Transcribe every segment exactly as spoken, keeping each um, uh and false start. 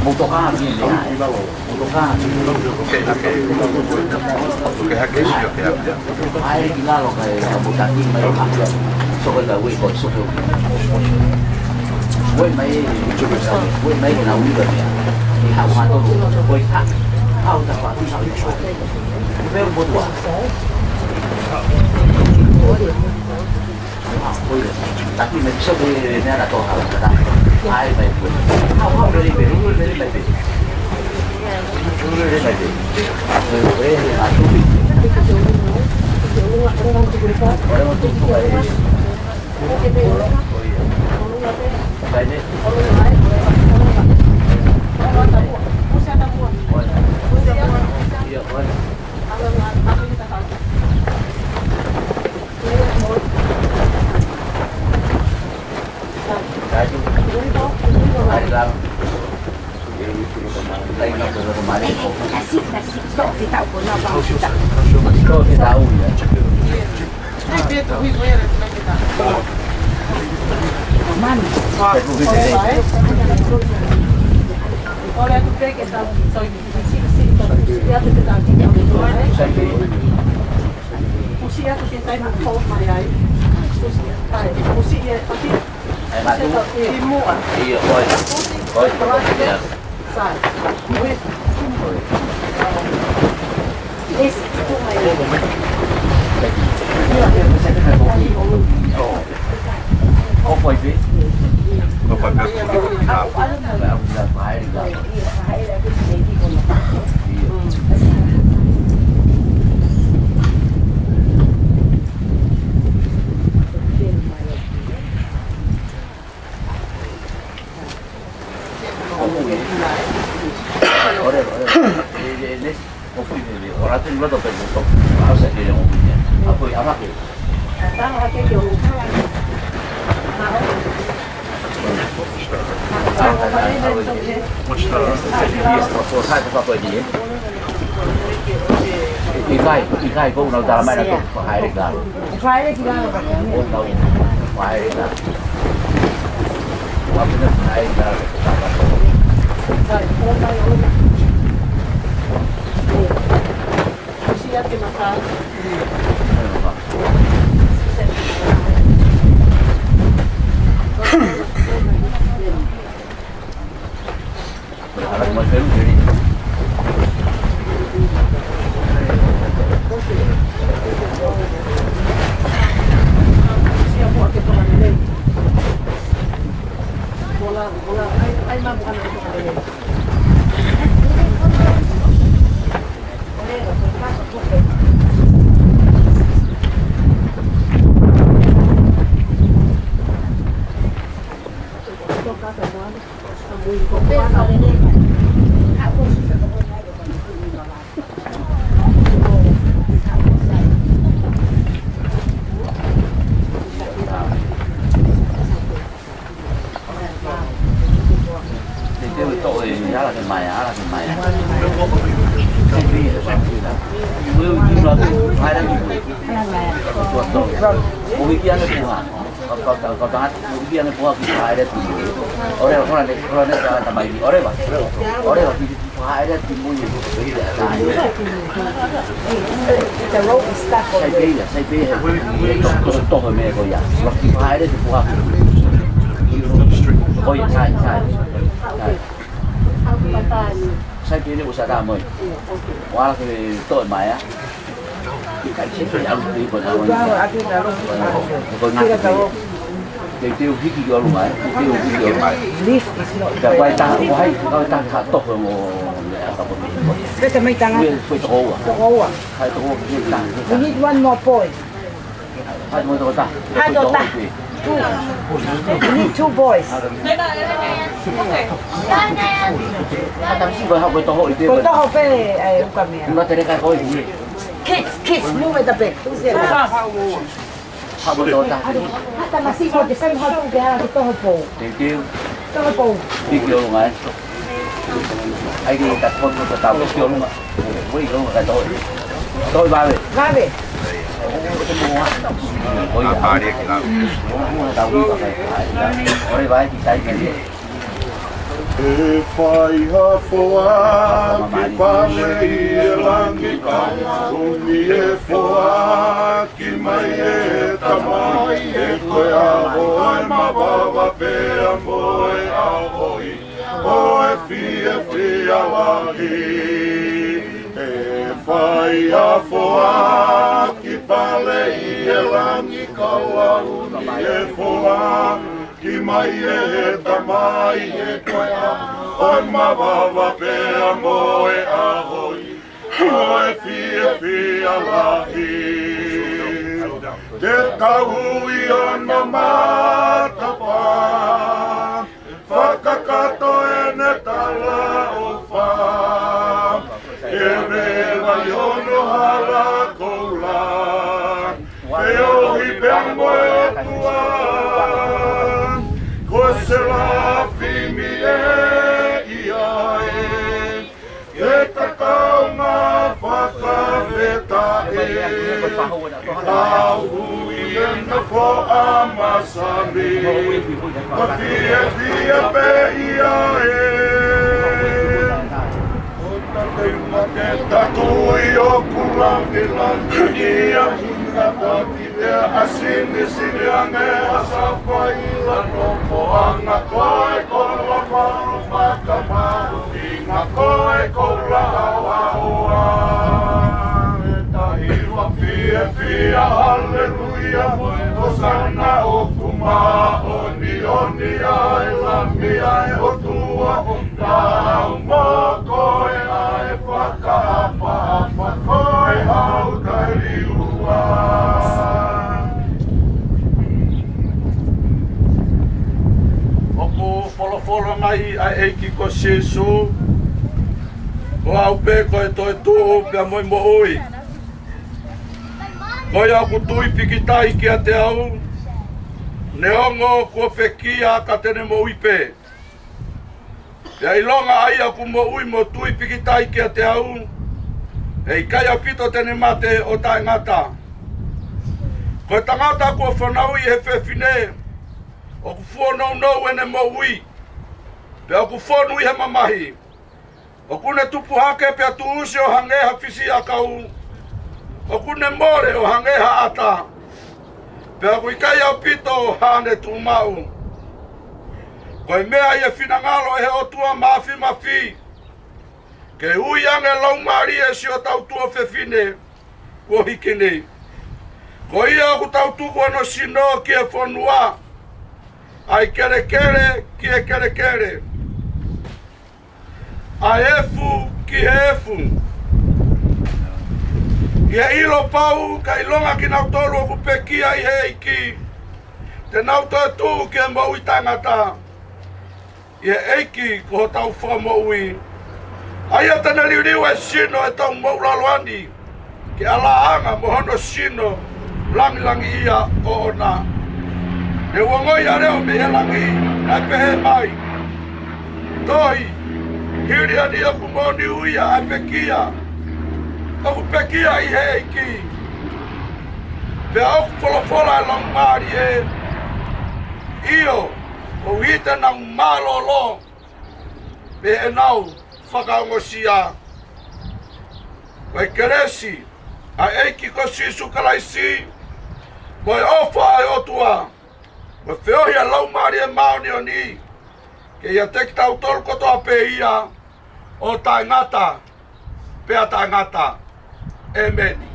Mou toka ki lea, ē. Mou toka ki lea. Oke, oke. Oke, hake, sio, oke, hake. ʻAi ki lalo kae ʻalu ʻo taki mai ʻo hake. Soko ka ue ko, soko. Ue mai, ue mai ki na ui ka mea. ʻI hau hato, ue ha. Hau ta pa, hau ta pa. Pea motuʻa. Kusi atu ke tai ma ko mai ai. Kusi, ai, kusi ia pati. Ai, matu. Ki muʻa. Ia, ʻoi. ʻOi, ʻoi, ia. Sai. Ui. ʻOi. Yes, tu mai. Ia, ia, ia. ʻO fai pē? ʻO fai pē? ʻIkai, ʻikai, ko ʻenau tala mai naʻa nau toe fakahaere ki lalo. Fakahaere ki lalo. ʻO nau fakahaere ki lalo. Ua pena fakahaere ki lalo. Sai, ʻo mai ʻo. Kusi atu ke maka. Te teu e toʻo e ala ke mai, ala ke mai. Te teu e toʻo e ala ke mai. Ko hiki ange puha. Kau, kau, kau, kau tangata, ko hiki ange puha ki haere tu. ʻOleva, ʻoleva, ʻoleva, ʻoleva, ʻoleva, ki haere tu mo i. The rope is stuck on. Sai pē ia, sai pē ia. Ko e toʻo, toʻo, toʻo e meʻa ko ia. Ki haere tu puha. Ko ia, sai, sai. Sai. Sai pē ia ʻoku sa tā mo ia. ʻO ala ke toʻo mai ā. Sai pē ia ʻoku ʻi ko na. Ko na. Te teu hiki ki ʻolunga ē. Te teu hiki ki ʻolunga ē. Lift is not. Ka ko e taha, ko hai, ko e taha ha toʻo mo meʻa ka ko meʻa. Peta mai tangata. Ko e toʻo ua. Toʻo ua. Hai toʻo ua ki he taha. We need one more boy. Hai toʻo taha. Hai toʻo taha. Two. We need two boys. Ko e toho pē, ʻai uka mea. Kids, kids, move it a bit. Who's there? Haʻu mo e toʻo taha. Hata masi ko te fai hatu ke ala ke toho pou. Thank you. Toho pou. Hiki ʻolunga ē. ʻAi ke ta poto ta tau hiki ʻolunga. Ue ʻolunga ka toho. Toi vave. Vave. Ko ia. Tau hiki ka. ʻOleva ki tai ka. ʻE fai ha foaki pale ʻi he langi, kae ʻumaʻā e foaki mai ʻa e Tamai, he ko e ʻaho ʻo e mavava pea mo e ʻaho ʻo e fiefia lahi. ʻE fai ha foaki pale ʻi he langi, kae ʻumaʻā e foaki mai ʻa e Tamai, he ko e ʻaho ʻo e mavava pea mo e ʻaho ʻo e fiefia lahi. Te tau ui hono matapā, fakakakato ʻene talaʻofa, ʻe veva ʻi hono hala koula, feohi pea mo e ʻOtua. Ko e selafimi ʻe ʻi ai, ʻe tatau mo e fakafetaʻi. Tau ui ʻene foʻi masani, ko e fiefia pē ia ē. ʻO tatau mo e tatui ʻoku langilangiʻia, ʻi he tati ʻa e ʻasi ni sili ange ʻa Sapaila, no ko anga ko e kola malu maka malu, ʻi he ko e kola ʻoaʻoa. ʻE tahi ua fiefia, haleluia, ʻosana, ʻoku māʻoniʻoni ʻa e Lami ʻa e ʻOtua, ʻoku mau mo koe ʻa e fakaʻapaʻapa, ko e hau tailiua. ʻOku folofola mai ʻa e ʻEiki ko Sīsū, ko au pē ko e toetuʻu pea mo e moʻui. Ko ia ʻoku tui pikitai kiate au, neongo kuo pekia, ka te ne moʻui pē. Pea ʻilonga ʻa ia ʻoku moʻui mo tui pikitai kiate au, ʻe ʻikai ʻaupito te ne mate ʻo taʻengata. Ko e tangata kuo fanauʻi ʻe he fefine, ʻoku fuonounou ʻene moʻui, pea ʻoku fonu ʻi he mamahi. ʻOku ne tupu hake pea tuʻusi ʻo hangē ha fisiʻiʻakau, ʻoku ne mole ʻo hangē ha ʻata, pea ʻoku ʻikai ʻaupito haʻane tuʻumaʻu. Ko e meʻa ʻi he finangalo ʻo e ʻOtua Māfimafi, ke ui ange ʻa e laumālie ʻo siʻotau tuofefine kuo hiki ni. Ko ia ʻoku tau tuku hono sino ki he fonua, ʻa e kelekele ki he kelekele, ʻa e efu ki he efu. ʻI he ʻilo pau, ka ʻilonga kinautolu ʻoku pekia ʻi he ʻEiki, te nau toetuʻu ki he moʻui taʻengata ʻi he ʻEiki ko hotau Fakamoʻui. ʻA ia te ne liliu ʻa e sino ʻo ʻetau moʻulaloa ni ki he ʻalaʻanga mo hono sino langilangiʻia ʻoʻona. Ne u ongoʻi ʻa e leʻo mei he langi, ʻa e pehē mai: Tohi, hili ʻeni ʻoku moʻoni ʻa e pekia, ʻoku pekia ʻi he ʻEiki. Pea ʻoku folofola ʻa e Laumālie, ʻio, ʻoku ʻi he ʻenau mālōlō, pea ʻenau fakaongosia. Ko e kelesi ʻa e ʻEiki ko Sīsū Kalaisi, mo e ʻofa ʻa e ʻOtua, mo e feohi ʻa e Laumālie Māʻoniʻoni, ke ʻiate kitautolu kotoa pē ia, ʻo taʻengata pea taʻengata. ʻĒmeni.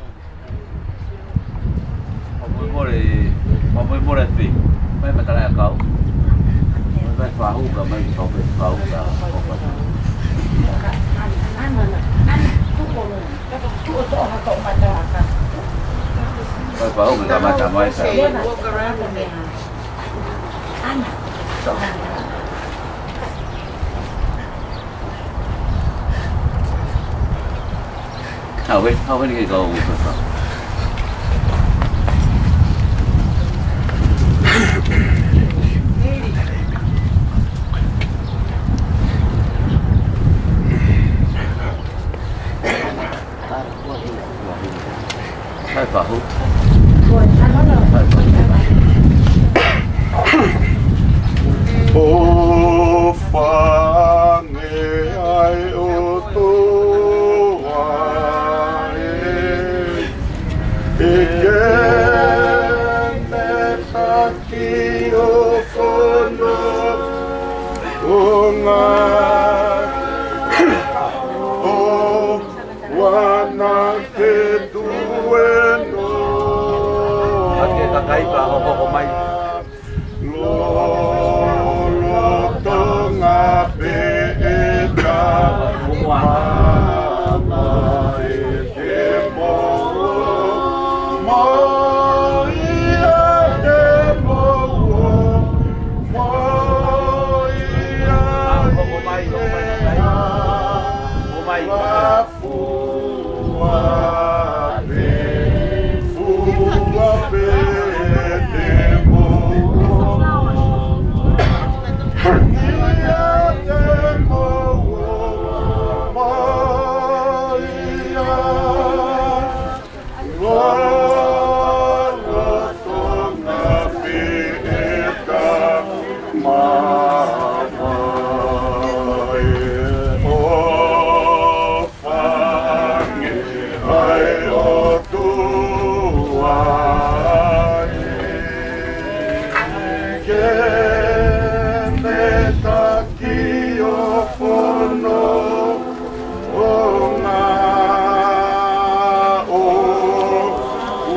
Fakamolemole, fakamolemole pē. Mai matala e kau. Mai fahu ka mai kau pē kau ka. Mai fahu ka mata mai ka. Hau e, hau e ni ke kau. Hai, fahu. Hai, fahu. ʻŌ. Fange ai ʻOtua ē, ʻi heʻene taki ʻo fono, ʻo ngā ʻo wana ke tuʻu ʻe noa. Ake kakai ka hohoko mai. Lolotonga pē ʻe ka mama ʻe te mou ō. Mo ia te mou ō. Mo ia ʻi he ʻaho. Fua pē, fua pē te mou ō. Ia te mou ō, mo ia. Lolotonga pē ʻe ka mama ʻe ʻo fange ai ʻOtua ē, ʻi heʻene taki ʻo fono, ʻo ngā ʻo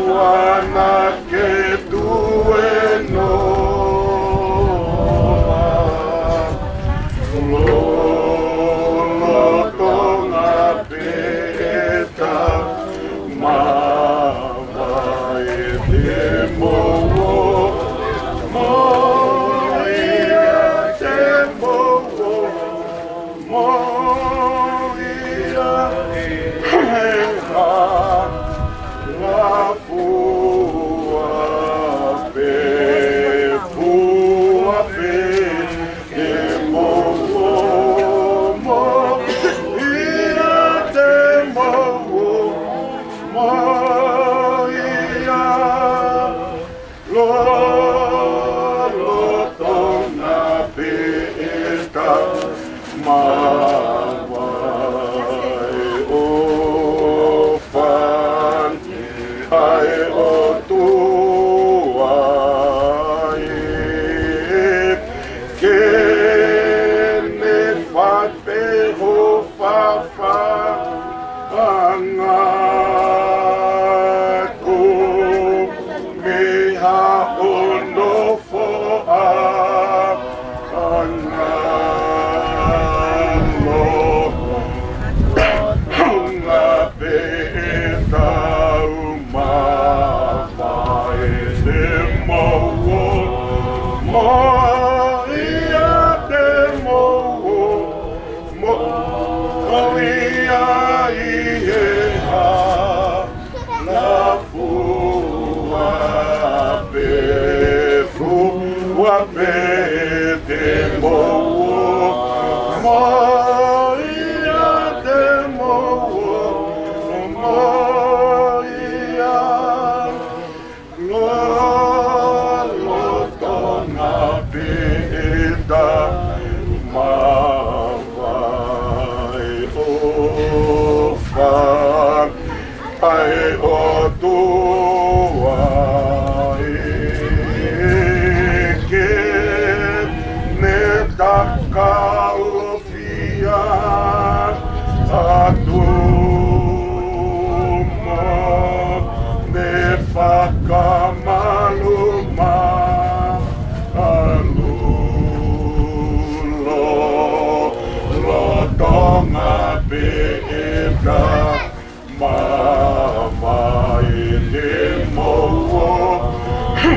wana ke tuʻu ʻe noa. Lolotonga pē ʻe ka mama ʻe te mou ō. Mo ia te mou ō. Mo ia ʻi he ʻaho. Fua pē, fua pē te mou ō. Mo ia te mou ō. Mo ia. Lolotonga pē ʻe ka mama ʻe ʻo fange ai ʻOtua ē, ke ne fai pē ho fafangaʻaki mei ha ʻono foʻa ʻanga lo. Lolotonga pē ʻe ka mama ʻe te mou ō. Mo ia te mou ō. Mo ia ʻi he ʻaho. Fua pē, fua pē te mou ō. Mo ia te mou ō. Mo ia. Lolotonga pē ʻe ka mama ʻe ʻo fange ai ʻOtua ē, ke ne takaʻofia atu mo ne fakamalumalu. Lolotonga pē ʻe ka mama ʻe te mou ō.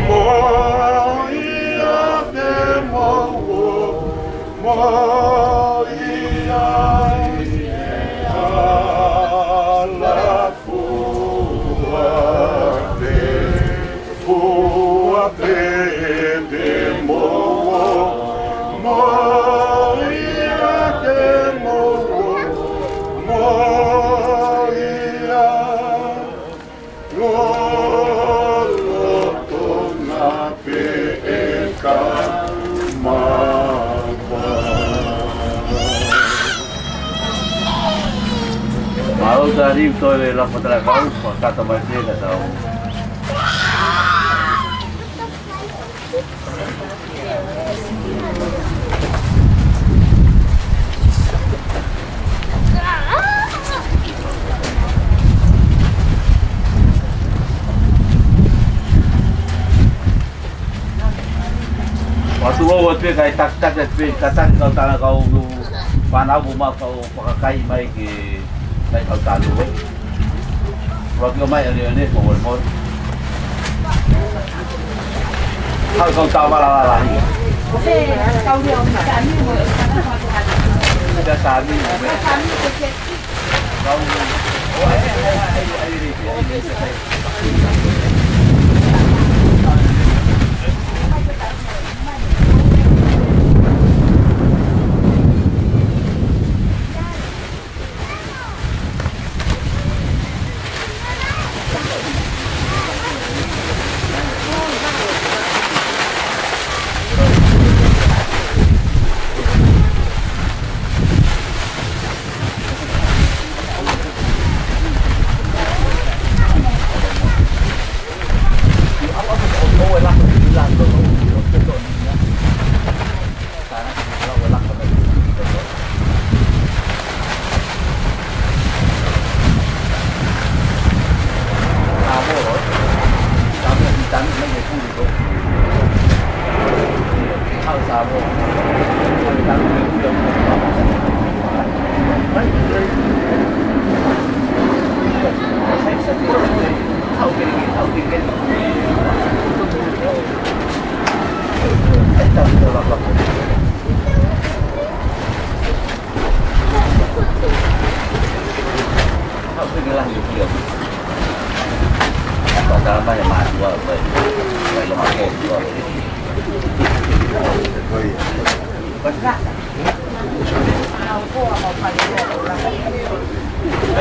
Mo ia te mou ō. Mo ia ʻi he ʻaho. Fua pē, fua pē te mou ō. Mo ia te mou ō. Mo ia. Lolotonga pē ʻe ka mama Liu toe la patala kau, pa kata mai te ka tau. Watu o pe kai tak tak pe kata kau tana kau lu panau bu ma kau pakakai mai ke mai kau tanu. Roki o mai ane ane ko wal mo. Kau kau tama la la la. Kau dia o sami mo. Dia sami.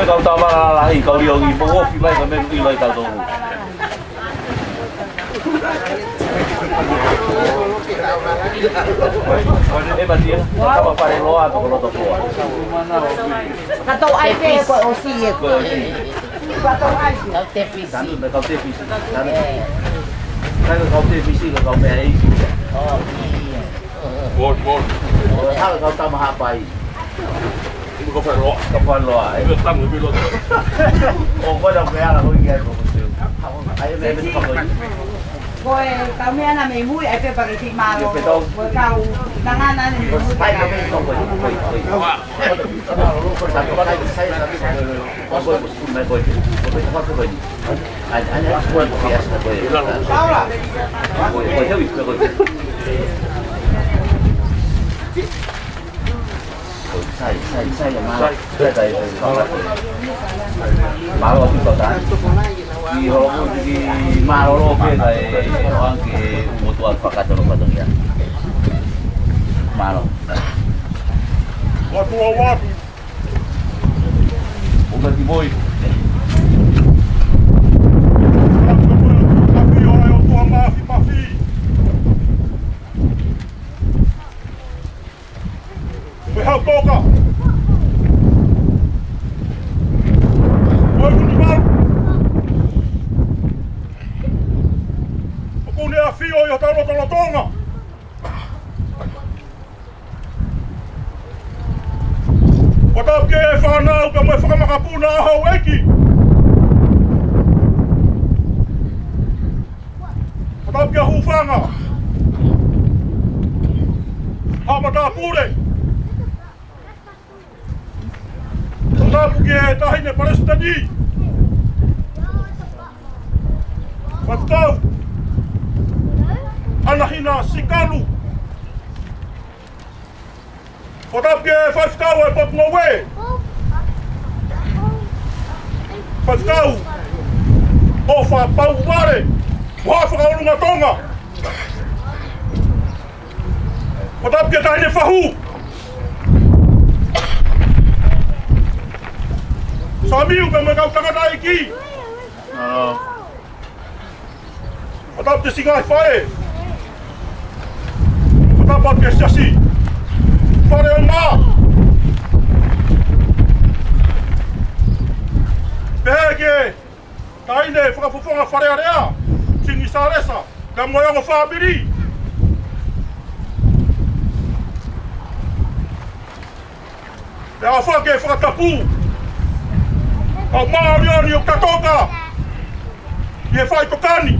Kau tama la la i kau lio ngi po ofi mai ka me i lai kau tonu. E matia, tama pare loa, toko loto koa. Ka tau ai pē ko e ʻosi e ko. Ka tau ai pē. Kau tefisi. Tanu, kau tefisi. Tanu. Kau tefisi, kau meʻa ʻi. Bon, bon. Kau tama hapai. Ibu ka fai loa. Ka fai loa, ē. Ibu tanu, ibu loa. ʻO ko e meʻa la ko ia ko e. Ai, meʻa, meʻa, ko e kau meʻa na mei mui, ʻai pē paketi mālō. Ko e kau tangata na mei mui. Ai, ka mei mui, ko e, ko e, ko e. Wa. Sai, sai, sai, sai, sai. Ko e, ko e, ko e. Ai, ai, ai, ko e, ko e, ko e. Paula. Ko e, ko e, ko e. Sai, sai, sai, mālō. Sai, sai, sai, mālō. Mālō atu kau tā. Ki holo ki mālō pē kai ʻoange ke u motu atu fakatonu fatongia. Mālō. Watu o watu. Uka ki moi. Mafi, ʻoe ʻOtua mafimafi. Ko e hau toka. Ko e uni malu. ʻOku ne ʻafio ʻi hotau lotolotonga. Ko tapu ki he fānau pea mo e fakamakapuna ʻa Houʻeiki. Ko tapu ki he hūfanga ʻa matāpule. Ko tapu ki he taʻahine palesiteni. Faifekau Anahina Sikalu. Ko tapu ki he faifekau ʻo e potungāue. Faifekau ʻOfa Pauvale mo Haʻa Fakaʻolunga Tonga. Ko tapu ki he taʻahine fahu. Samiu pea mo e kau tangataʻeiki. Ko tapu ki he siʻi ngaahi faʻē. Ko tapu ki he siasi. Fale ʻo mā. Pehē ki he taʻahine fakafofonga Fale Alea, Sini Salesa, kae ʻumaʻā e ongo fāmili. Pea ʻofa ke fakatapu. Kau māʻoniʻoni ʻo katoka ʻi he faʻitoka ni.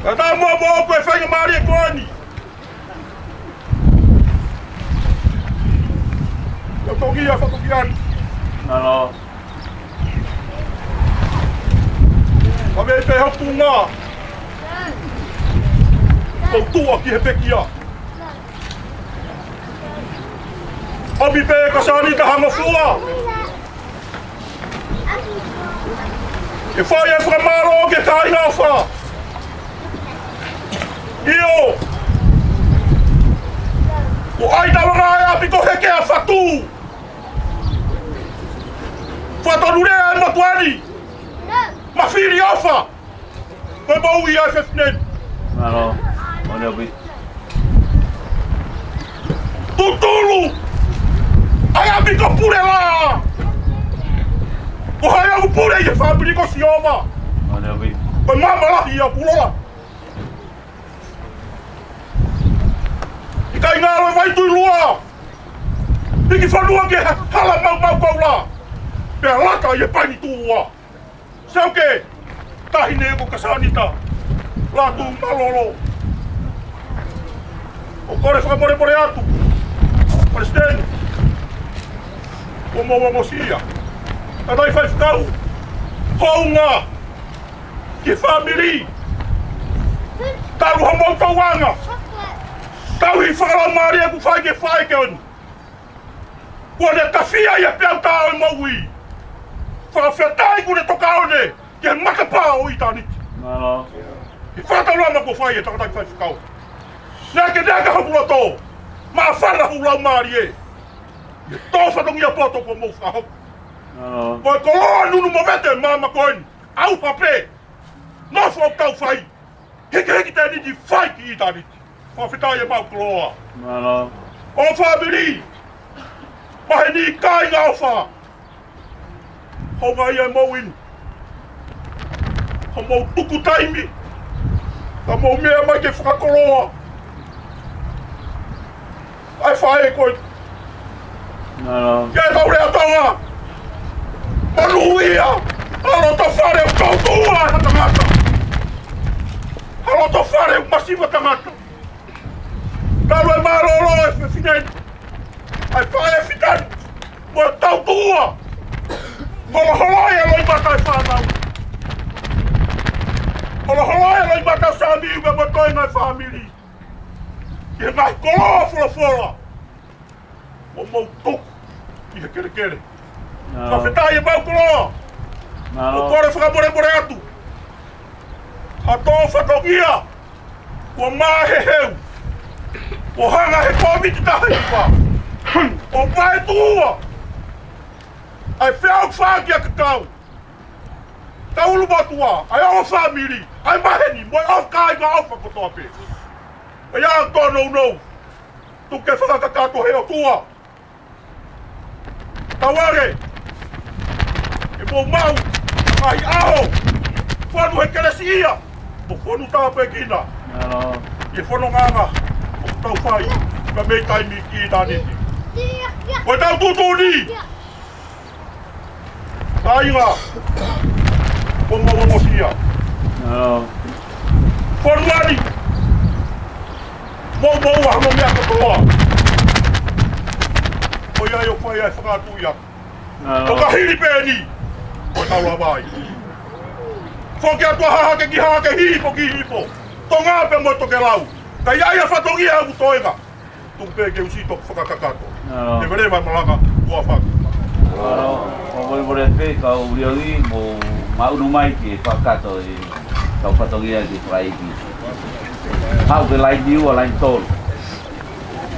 Ka tā muʻa mo ʻoku ʻi he faingamālie ko eni. Ka toki ia, ka toki ʻani. Mālō. Ka mei pē hoku ngā. Ko tuʻa ki he pekia. ʻOmi pē ka sani ka hanga fua. ʻE fai e fakamālō ki he kāingalotu. ʻIo. Ko ai tau ngā e ʻapi ko Heke ʻa Fatu. Fatongia e motuʻa ni. Mafili ʻofa. Ko e moʻui ʻa e fefine ni. Mālō. Mālō ʻaupito. Tutulu. ʻAi ʻapi ko Pule la. Ko hai ʻoku pule ʻi he fāmili ko Siova. Mālō ʻaupito. Ko e maama lahi ʻa Pulola. ʻIkai ngalo e Vaituilua. Hiki fonua ki he hala maumau koula. Pea laka ʻi he paini tuʻa. Sauke, taʻahine ko Kasanita Lātūmalolo. ʻOku ou kole fakamolemole atu, Palesiteni, ʻoku mou ongosia. Ka tai faifekau, hounga ki he fāmili. Talu homou tauʻanga. Tauhi fakalaumālie ʻoku fai ke fai ke oni. Kuo ne tafia ia pea uta ʻo e moʻui. Fakafetaʻi kuo ne toka ʻo ne ki he matapā ʻo ʻitāniti. Mālō. ʻI he fakataulama kuo fai ʻe he tangataʻi faifekau. Naʻa ke neka hoku loto. Māfana hoku laumālie. ʻI he tō fatongia poto kuo mou fakahoko. Mālō. Ko e koloa nunu mo vete māmani ko eni. ʻAuha pē. Nofo ʻo kau fai. Hikihiki tēniti fai ki ʻitāniti. Fakafetaʻi e mau koloa. Mālō. ʻO fāmili. Maheni kāinga ʻofa. Hounga ia e moʻui ni. Hoʻomou tuku taimi. Ka mou meʻa mai ke fakakoloa. ʻAi fai ko e. Mālō. Ke tau lea Tonga. Manuia. ʻA loto fale ʻoku tau tuʻa ha tangata. ʻA loto fale ʻoku masiva tangata. Talu e mālōlō e fefine ni. ʻAi fai e fitani. Mo e tautuʻa. Holoholo e loʻimata e fānau. Holoholo e loʻimata Sami ʻi he mo e toenga e fāmili. ʻI he ngaahi koloa folofola. ʻO mou tuku ʻi he kelekele. Mālō. Fakafetaʻi e mau koloa. Mālō. ʻOku ou kole fakamolemole atu. Ha tō fatongia. Kuo mā he heu. Kuo hanga he Kōviti taha hiva. ʻO vaetuʻua. ʻAi feʻaufaʻaki ʻa e kakai. Ka ʻulumotuʻa, ʻa e ongo fāmili, ʻa e maheni, mo e ʻofa kāinga ʻofa kotoa pē. ʻA ia ʻoku tōnounou, tuku ke fakakakato he ʻOtua. Tauange, ke mou maʻu, ngaahi ʻaho, fonu he kelesiʻia, mo fonu tāpuekina. Mālō. ʻI he fonongaʻanga, ʻoku tau fai, ka mei taimi ki ʻitāniti. Ko e tau tuʻutuʻuni. Kāinga, ʻoku mou ongosia. ʻIo. Fonua ni, mou moʻua hono meʻa kotoa. Ko ia ʻoku fai ai e fakaʻatuʻi atu. ʻIo. ʻO ka hili pē eni, ʻoku tau lava ai. Foki atu ʻa Hahake ki Hahake, Hihifo ki Hihifo. Tonga pea mo Tokelau. Ka ʻi ai ha fatongia ʻoku toenga. Tuku pē ke ʻusi toku fakakakato. ʻIo. Ke vele mai malanga, ua fatu. ʻIo, ʻoku ou kole pē kau ʻuliʻuli mo maʻunu mai ke fakakakato e kau fatongia ke fakaʻeiki. Haʻu ke laini ua, laini tolu.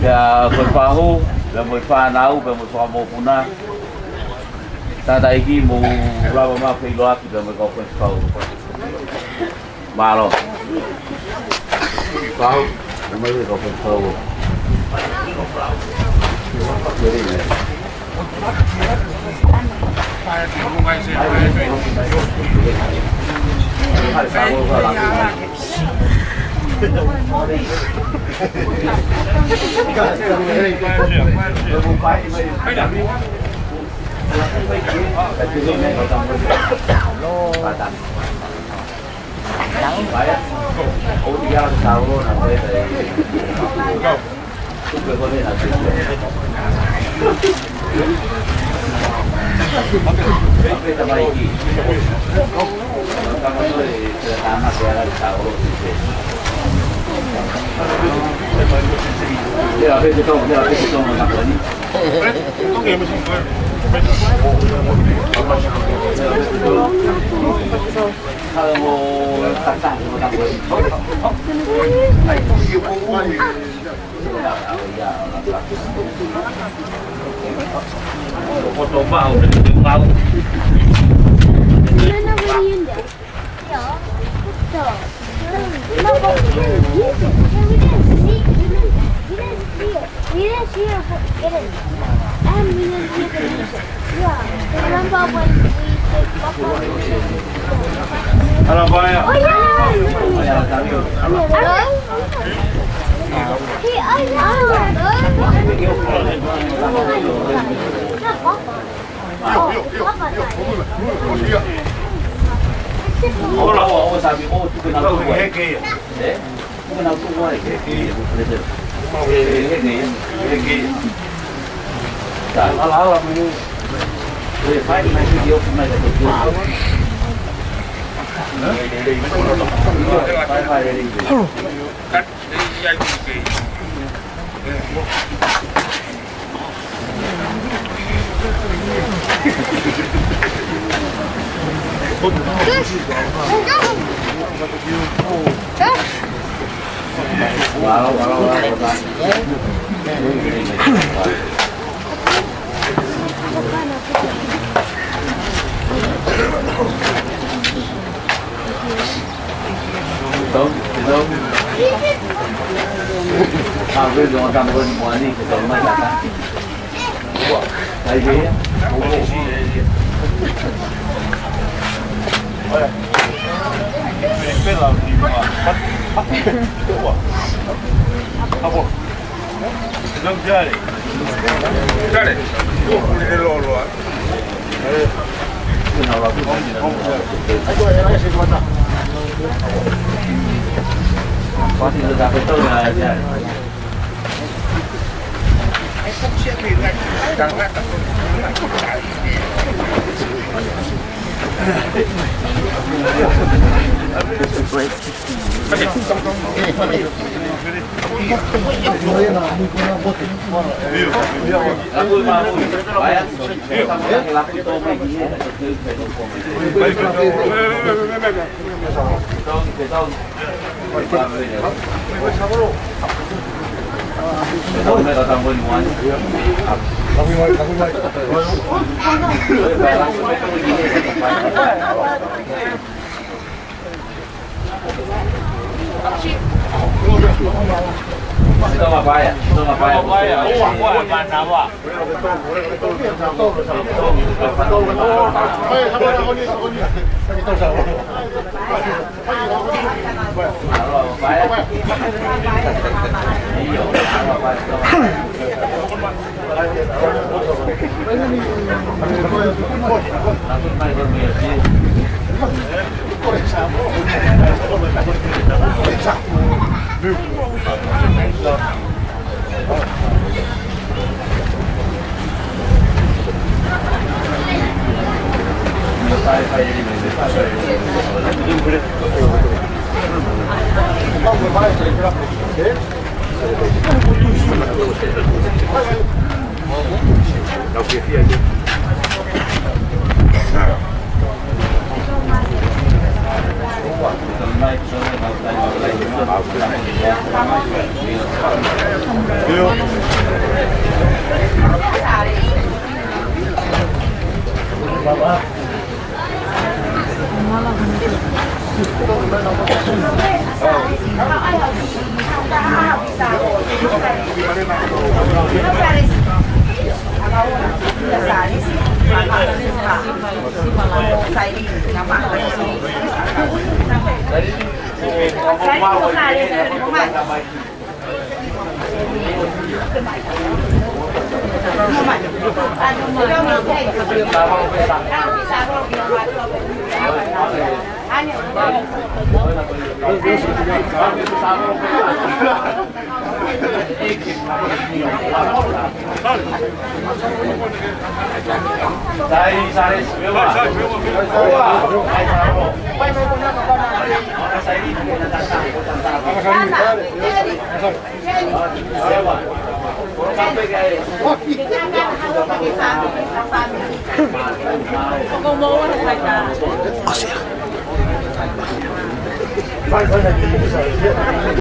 Pea ko e fahu, pea mo e fānau, pea mo e fakamokopuna. Tangataʻeiki mo lava mai feʻiloaki, pea mo e kau faifekau. Mālō. Pau, ʻomai e kau faifekau. Very nice. Ala paia.